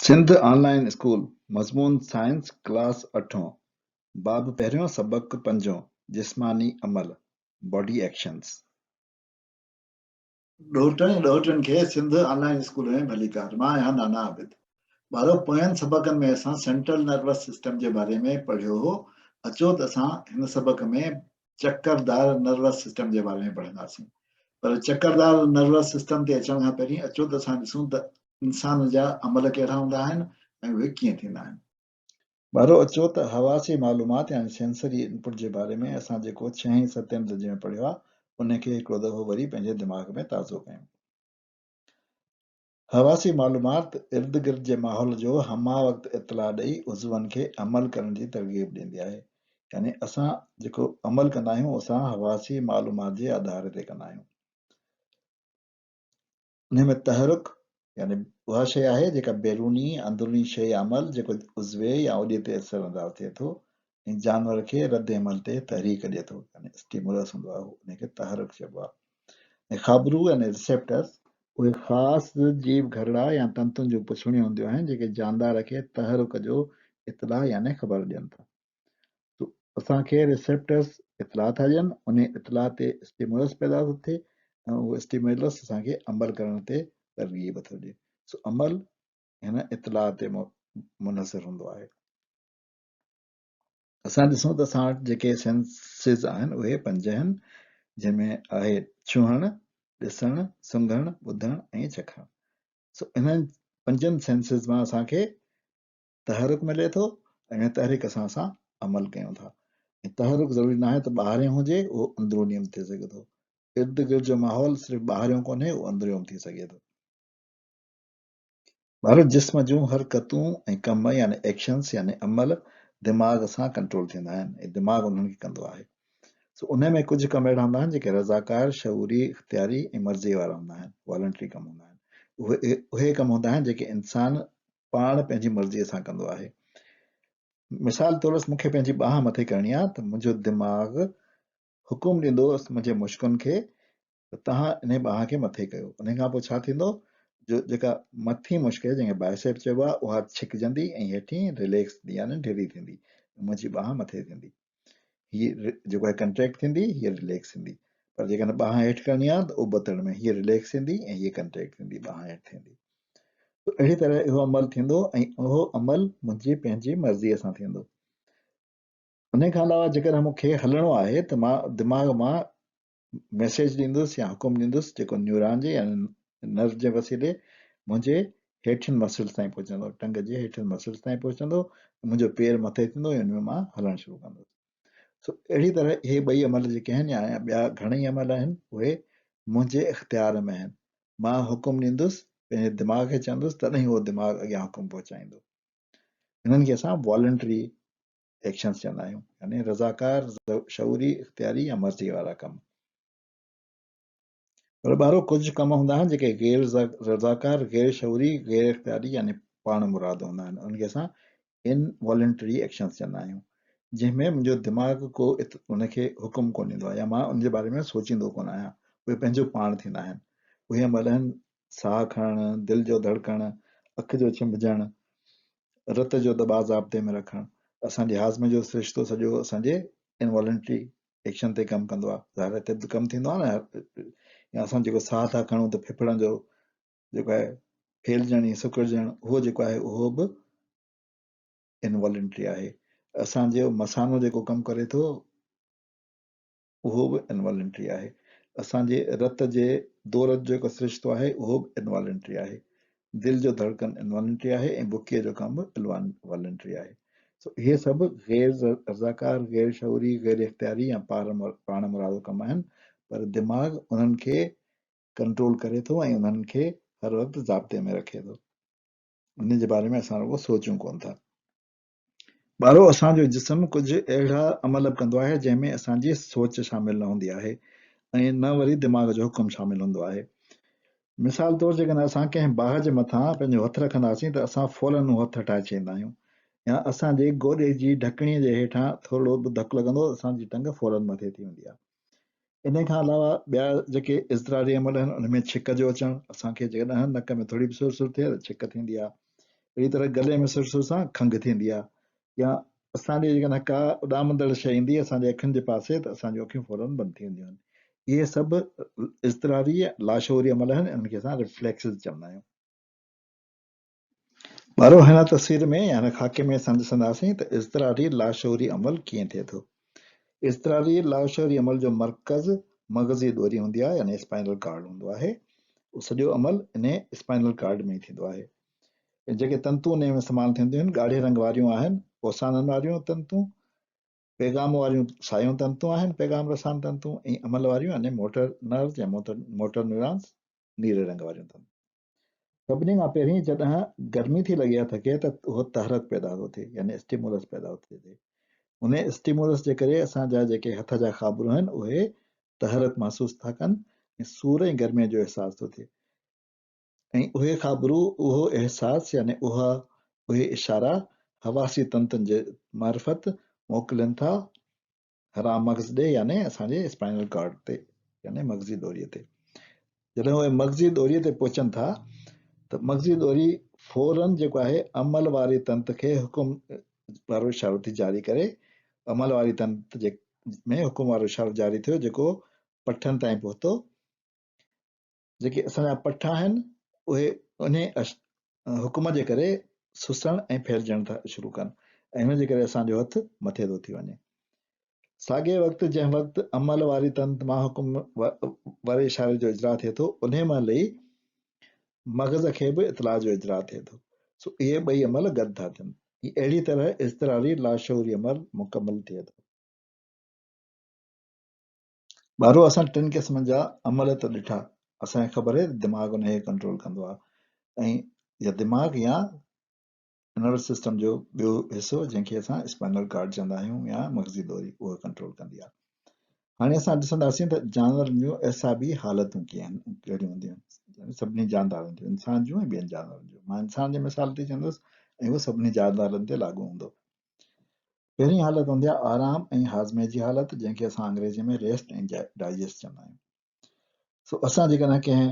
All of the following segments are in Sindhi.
سنڌ آن لائين اسڪول، مضمون سائنس، ڪلاس اٺون، باب پهريون سبق پنجون، جسماني عمل، Body Actions. ڏوهٽن ۽ ڏوهٽين کي سنڌ آن لائين اسڪول ۾ ڀليڪار. مان آهيان نانا عابد. ٻارو پوين سبقن ۾ اسان سينٽرل نروس سسٽم جي باري ۾ پڙهيو هو. اچو ته اسان هن سبق ۾ چڪردار نروس سسٽم جي باري ۾ پڙهنداسين. پر چڪردار نروس سسٽم تي اچڻ کان پهرين اچو ته اسان ڏسون ته انسان جا عمل ڪهڙا هوندا آهن ۽ اهي ڪيئن ٿيندا آهن. ٻارو اچو ته حواسي معلومات يعني Sensory Input جي باري ۾ اسان جيڪو ڇهين ستين درجي ۾ پڙهيو آهي ان کي هڪڙو دفعو وري پنهنجي دماغ ۾ تازو ڪيون. حواسي معلومات ارد گرد جي ماحول جو همه وقت اطلاع ڏئي عضون کي عمل ڪرڻ جي ترغيب ڏيندي آهي يعني اسان جيڪو عمل ڪندا آهيون اسان حواسي معلومات جي آڌار تي ڪندا آهيون. انهي ۾ تحرڪ يعني اها شيء آهي جيڪا بيروني يا اندروني شيء يا عمل جيڪو عضوي يا اوڏي تي اثر انداز ٿئي ٿو ۽ جانور کي رد عمل تي تحريڪ ڏئي ٿو يعني اسٽيمولس هوندو آهي انهي کي تحرڪ چئبو آهي ۽ خابرو يعني ريسيپٽرز اهي خاص جيو گهرڙا يا تنتن جون پڇڙيون هونديون آهن جيڪي جاندار کي تحرڪ جو اطلاع يعني خبر ڏين ٿا. اسان کي ريسيپٽرز اطلاع ٿا ڏين، انهي اطلاع تي اسٽيمولس پيدا ٿو ٿئي ۽ اهو اسٽيمولس اسان کي عمل ڪرڻ تي ترغيب ٿو ڏئي. سو عمل هن اطلاع تي منحصر هوندو آهي. اسان ڏسون ته اسان وٽ جيڪي سينسز آهن اهي پنج آهن، جنهن ۾ آهي ڇهڻ، ڏسڻ، سنگهڻ، ٻڌڻ ۽ چکڻ. سو انهن پنجن سينسز مان اسان کي تحرڪ ملي ٿو ۽ ان تحرڪ سان اسان عمل ڪيون ٿا ۽ تحرڪ ضروري ناهي ته ٻاهريون هجي اهو اندروني به ٿي سگهي ٿو. ارد گرد جو ماحول صرف ٻاهريون ڪونهي اهو اندريون به ٿي سگهي ٿو. ٻارو جسم جون حرڪتون ۽ ڪم يعني Actions يعني عمل دماغ سان ڪنٽرول ٿيندا آهن ۽ دماغ انهن کي ڪندو آهي. سو انهي ۾ ڪجهه ڪم اهڙا هوندا آهن جيڪي رضاڪار، شعوري، اختياري ۽ مرضي وارا هوندا آهن، Voluntary ڪم هوندا آهن. اهي اهي ڪم هوندا آهن جيڪي انسان پاڻ پنهنجي مرضيء سان ڪندو آهي. مثال طور مون کي پنهنجي ٻانهن مٿي ڪرڻي آهي ته منهنجو دماغ حڪم ڏيندو منهنجي مشڪن کي ته توهان انهي ٻانهن کي مٿي ڪيو. انهي کان پوء ڇا ٿيندو جو جيڪا مٿين مشڪ جنهن کي بائسيپ چئبو آهي اها ڇڪجندي ۽ هيٺين رليڪس ٿيندي يعني ڍري ٿيندي ۽ منهنجي ٻانهن مٿي ٿيندي. هي جيڪو آهي ڪنٽريڪٽ ٿيندي هي رليڪس ٿيندي. پر جيڪڏهن ٻانهن هيٺ ڪرڻي آهي ته ابتڙ ۾ هي رليڪس ٿيندي ۽ هي ڪنٽريڪٽ ٿيندي ٻانهن هيٺ ٿيندي. ته اهڙي طرح اهو عمل ٿيندو ۽ اهو عمل منهنجي پنهنجي مرضيء سان ٿيندو. انهي کان علاوه جيڪڏهن مون کي هلڻو آهي ته مان دماغ مان ميسيج ڏيندس يا حڪم ڏيندس جيڪو نيوران جي يعني نرو جي وسيلي منهنجي هيٺين مسلز تائين پهچندو، ٽنگ جي هيٺين مسلز تائين پهچندو ۽ منهنجو پير مٿي ٿيندو ۽ ان ۾ مان هلڻ شروع ڪندس. سو اهڙي طرح اهي ٻئي عمل جيڪي آهن يا ٻيا گهڻئي عمل آهن اهي منهنجي اختيار ۾ آهن. مان حڪم ڏيندس، پنهنجي دماغ کي چوندس، تڏهن اهو دماغ اڳيان حڪم پهچائيندو. انهن کي اسان والنٽري ايڪشنز چوندا آهيون، يعني رضاڪار، شعوري، اختياري يا مرضي وارا ڪم. پر ٻارو ڪجهه ڪم هوندا آهن جيڪي غير رضاڪار، غير شعوري، غير اختياري يعني پاڻ مراد هوندا آهن، انهن کي اسان Involuntary Actions چوندا آهيون، جنهن ۾ منهنجو دماغ ڪو ان کي حڪم ڪونه ڏيندو آهي يا مان ان جي باري ۾ سوچيندو ڪونه آهيان، اهي پنهنجو پاڻ ٿيندا آهن. اهي عمل آهن ساهه کڻڻ، دل جو ڌڙڪڻ، اک جو ڇنڀجڻ، رت جو دٻاء ضابطي ۾ رکڻ. اسان جي هاضمي جو سرشتو سڄو اسان جي Involuntary Action تي ڪم ڪندو آهي. ظاهر آهي هتي به ڪم ٿيندو آهي نه يا اسان جيڪو ساهه ٿا کڻون ته ڦڦڙن جو جيڪو آهي ڦهلجڻ ۽ سڪڙجڻ اهو جيڪو آهي اهو به انوالنٽري آهي. اسان جو مثانو جيڪو ڪم ڪري ٿو اهو به انوالنٽري آهي. اسان جي رت جي دورت جو جيڪو سرشتو آهي اهو به انوالنٽري آهي. دل جو ڌڙڪن انوالنٽري آهي ۽ بڪيء جو ڪم به انوالنٽري آهي. سو اهي سڀ غير رضاڪار، غير شعوري، غير اختياري يا پاڻ مرادو ڪم آهن پر دماغ انهن کي ڪنٽرول ڪري ٿو ۽ انهن کي هر وقت ضابطي ۾ رکي ٿو. انهن جي باري ۾ اسان رڳو سوچيون ڪونه ٿا. ٻارو اسان جو جسم ڪجهه اهڙا عمل به ڪندو آهي جنهن ۾ اسان جي سوچ شامل نه هوندي آهي ۽ نه وري دماغ جو حڪم شامل هوندو آهي. مثال طور جيڪڏهن اسان ڪنهن باهه جي مٿان پنهنجو هٿ رکنداسين ته اسان فورن اهو هٿ هٽائي ڇڏيندا آهيون يا اسان جي گوڏي جي ڍڪڻي جي هيٺان ٿورڙو به ڌڪ لڳندو ته اسان جي ٽنگ فورن مٿي ٿي ويندي آهي. انهي کان علاوه ٻيا جيڪي اضطراري عمل آهن ان ۾ ڇڪ جو اچڻ، اسان کي جيڪڏهن نڪ ۾ ٿوري به سر سر ٿئي ته ڇڪ ٿيندي آهي. اهڙي طرح گلي ۾ سر سر سان کنگهه ٿيندي آهي يا اسان ڏي جيڪڏهن ڪا اڏامندڙ شيء ايندي اسان جي اکين جي پاسي ته اسان جون اکيون فورن بند ٿي وينديون آهن. اهي سڀ اضطراري يا لاشعوري عمل آهن انهن کي اسان Reflexes چوندا آهيون. ٻارو هن تصوير ۾ يا هن خاڪي ۾ اسان ڏسنداسين ته اضطراري لاشعوري عمل ڪيئن ٿئي ٿو. اضطراري لاشعوري عمل جو مرڪز مغزي ڏوري هوندي آهي يعني اسپائنل ڪارڊ هوندو آهي. اهو سڄو عمل انهي اسپائنل ڪارڊ ۾ ئي ٿيندو آهي. جيڪي تنتون انهي ۾ استعمال ٿينديون آهن ڳاڙهي رنگ واريون آهن پوسانن واريون تنتون، پيغام واريون سايون تنتون آهن پيغام رسان تنتون ۽ عمل واريون يعني موٽر نروز يا موٽر نيورانز نيري رنگ واريون تنتون. سڀني کان پهرين جڏهن گرمي ٿي لڳي هٿ کي ته اهو تحرڪ پيدا ٿو ٿئي يعني اسٽيمولس پيدا ٿو ٿئي. انهي اسٽيمولس جي ڪري اسان جا جيڪي هٿ جا خابرو آهن اهي تحرڪ محسوس ٿا ڪن ۽ سور ۽ گرمي جو احساس ٿو ٿئي. ۽ اهي خابرو، اهو احساس يعني اها اهي اشارا حواسي تنتن جي معرفت موڪلين ٿا حرام مغز ڏي يعني اسان جي اسپائنل ڪارڊ تي يعني مغزي ڏوري تي. جڏهن اهي مغزي ڏوري تي پهچن ٿا ته مغزي ڏوري فورن جيڪو آهي عمل واري تنت کي حڪم وارو اشارو ٿي جاري ڪري. عمل واري تنت جي ۾ حڪم وارو اشارو جاري ٿيو جيڪو پٺن تائين پهتو. جيڪي اسان جا پٺ آهن اهي انهي حڪم جي ڪري سسڻ ۽ ڦهلجڻ ٿا شروع ڪن ۽ ان جي ڪري اسان جو هٿ مٿي ٿو ٿي وڃي. ساڳئي وقت جنهن وقت عمل واري تنت مان حڪم واري اشاري جو اجراء ٿئي ٿو انهي مهل ئي مغز کي به اطلاع جو اجراء ٿئي ٿو. سو اهي ٻئي عمل گڏ ٿا ٿين. اهڙي طرح اضطراري لاشعوري عمل مڪمل ٿئي ٿو. ٻارو اسان ٽن قسمن جا عمل ته ڏٺا، اسان کي خبر آهي ته دماغ انهيء کي ڪنٽرول ڪندو آهي ۽ يا دماغ يا نروس سسٽم جو ٻيو حصو جنهن کي اسان اسپائنل ڪارڊ چوندا آهيون يا مغزي ڏوري اهو ڪنٽرول ڪندي آهي. هاڻي اسان ڏسنداسين ته جانورن جون اعصابي حالتون ڪيئن آهن ڪهڙيون هونديون آهن سڀني جاندارن جون انسان جون ۽ ٻين جانورن جون مان انسان جي مثال تي چوندس ۽ اهو سڀني جاندارن تي لاڳو هوندو. پهرين حالت هوندي آهي آرام ۽ هاضمي جي حالت جنهن کي اسان انگريزي ۾ ريسٽ ۽ ڊائجسٽ چوندا آهيون. سو اسان جيڪڏهن ڪنهن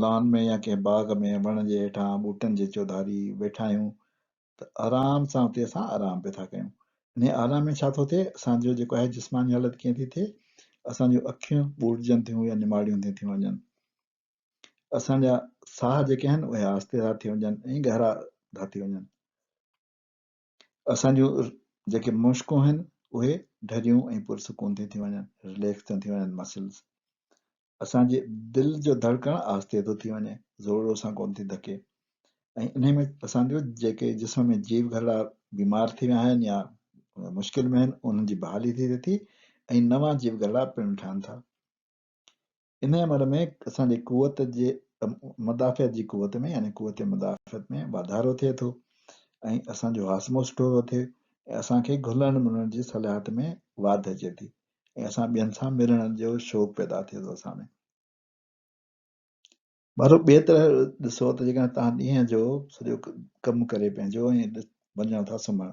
لان ۾ يا ڪنهن باغ ۾ وڻ جي هيٺان ٻوٽن جي چوڌاري ويٺا آهيون ته آرام سان اتي اسان آرام پئي ٿا ڪيون. انهي آرام ۾ ڇا ٿو ٿئي اسان جو جيڪو آهي جسماني حالت ڪيئن ٿي ٿئي اسان جون اکيون ٻوٽجن ٿيون يا نماڙيون ٿيون ٿي وڃن. اسان جا ساهه جيڪي آهن اهي آهستي ٿا ٿي وڃن ۽ گهرا ٿا ٿي وڃن. اسان جون جيڪي مشڪون آهن اهي ڍريون ۽ پرسڪون ٿيون ٿي وڃن، رليڪس ٿيون ٿي وڃن مسلز. اسان جي دل جو ڌڙڪڻ آهستي ٿو ٿي وڃي، زور سان ڪونه ٿي ڌڪي ۽ انهي ۾ اسان جو جيڪي جسم ۾ جيو گهرڙا بيمار ٿي ويا آهن يا مشڪل ۾ آهن انهن جي بحالي ٿي ٿئي ٿي ۽ نوان جيو گهرڙا پڻ ٺهن ٿا. انهيء عمل ۾ اسان جي قوت جي مدافعت جي قوت ۾ يعني قوت مدافعت ۾ واڌارو ٿئي ٿو ۽ اسان جو هاضمو سٺو ٿو ٿئي ۽ اسان کي گهلڻ ملڻ جي صلاحيت ۾ واڌ اچي ٿي ۽ اسان ٻين سان ملڻ جو شوق پيدا ٿئي ٿو اسان ۾. ٻارو ٻئي طرح ڏسو ته جيڪڏهن توهان ڏينهن جو سڄو ڪم ڪري پنهنجو ۽ وڃو ٿا سمهڻ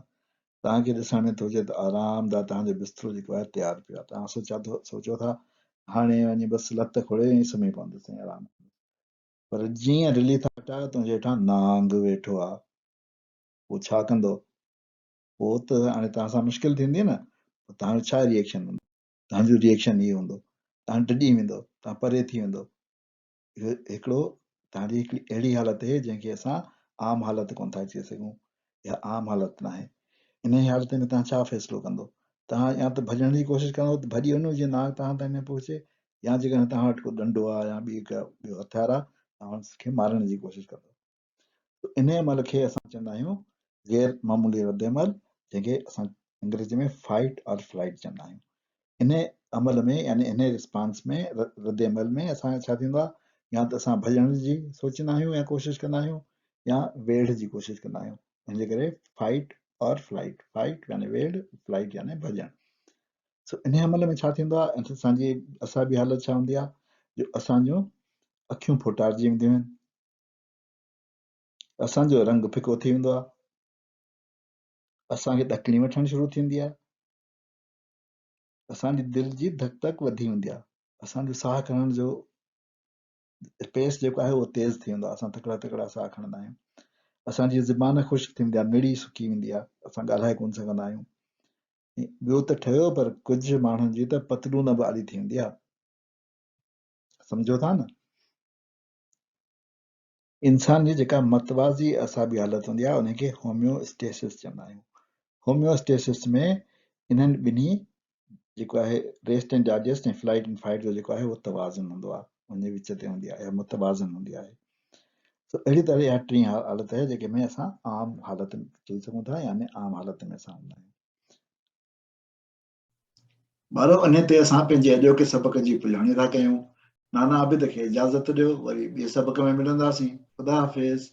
توهان کي ڏسڻ ۾ ٿو اچي ته آرام دا توهان جو بسترو جيڪو آهي تيار پيو آهي توهان سوچا ٿو سوچو ٿا هاڻي وڃي بس لت کوڙي ۽ سمهي پوندس ۽ آرام ڪندس پر جيئن رلي ٿا هٽايو تنهنجي هيٺان نانگ ويٺو آهي پوء ڇا ڪندو پوء ته هاڻي توهان سان مشڪل ٿيندي نه پوء توهان جو ڇا ريئيڪشن هوندو توهان جو ريئيڪشن هي هوندو توهان ڊڄي ويندو توهان پري ٿي ويندو اهو هڪڙو توهان جي هڪڙي اهڙي حالت آهي جنهن کي اسان عام حالت ڪونه ٿا چئي سگهون اها عام حالت ناهي انهي حالت ۾ توهان ڇا فيصلو ڪندو توهان يا ته ڀڄڻ جي ڪوشش ڪندو ته ڀڄي وڃو جيئن نانگ توهان تائين نه پهچي يا جيڪڏهن توهان وٽ ڪو ڏنڊو آهي يا ٻي ڪا ٻيو هٿيار آهي توهان ان کي مارڻ جي ڪوشش ڪندو انهيء عمل کي اسان چوندا آهيون غير معمولي رد عمل جنهن کي اسان انگريزي ۾ فائيٽ اور فلائيٽ چوندا آهيون. انهيء عمل ۾ يعني انهيء رسپانس ۾ رد عمل ۾ اسان کي ڇا ٿيندو آهي يا ته اسان ڀڄڻ جي سوچيندا آهيون يا ڪوشش ڪندا آهيون يا ويڙهه جي ڪوشش ڪندا آهيون ان جي ڪري فائيٽ اور فلائيٽ، فائيٽ يعني ويڙهه، فلائيٽ يعني ڀڄڻ. سو انهيء عمل ۾ ڇا ٿيندو آهي اسان جي اعصابي حالت ڇا هوندي آهي جو اسان جون اکيون ڦوٽارجي وينديون آهن اسان جو رنگ ڦڪو ٿي ويندو آهي، اسان کي ڏڪڻي وٺڻ شروع ٿيندي آهي، اسان جي دل جي ڌڪ ڌڪ وڌي ويندي آهي، اسان جو ساهه کڻڻ جو پيس جيڪو آهي اهو تيز ٿي ويندو آهي، اسان تڪڙا تڪڙا ساهه کڻندا آهيون. اسان جي زبان خشڪ ٿي ويندي آهي، نڙي سڪي ويندي آهي، اسان ڳالهائي ڪونه سگهندا آهيون. ٻيو ته ٺهيو پر ڪجهه ماڻهن جي ته پتلون به آلي ٿي ويندي آهي. سمجهو ٿا نه؟ انسان جي جيڪا متوازي اعصابي حالت هوندي آهي ان کي هوميواسٽيسس چوندا آهيون. هوميواسٽيسس ۾ انهن ٻنهي جيڪو آهي rest and digest ۽ flight and fight جو جيڪو آهي اهو توازن هوندو آهي ان جي وچ تي هوندي آهي يا متوازن هوندي آهي. سو اهڙي طرح اها ٽين حالت آهي جيڪي ۾ اسان عام حالت چئي سگهون ٿا يعني عام حالت ۾ اسان هوندا آهيون. ٻارو انهي تي اسان پنهنجي اڄوڪي سبق جي پڄاڻي ٿا ڪيون. نانا عابد کي اجازت ڏيو وري ٻئي سبق ۾ ملنداسين. خدا حافظ.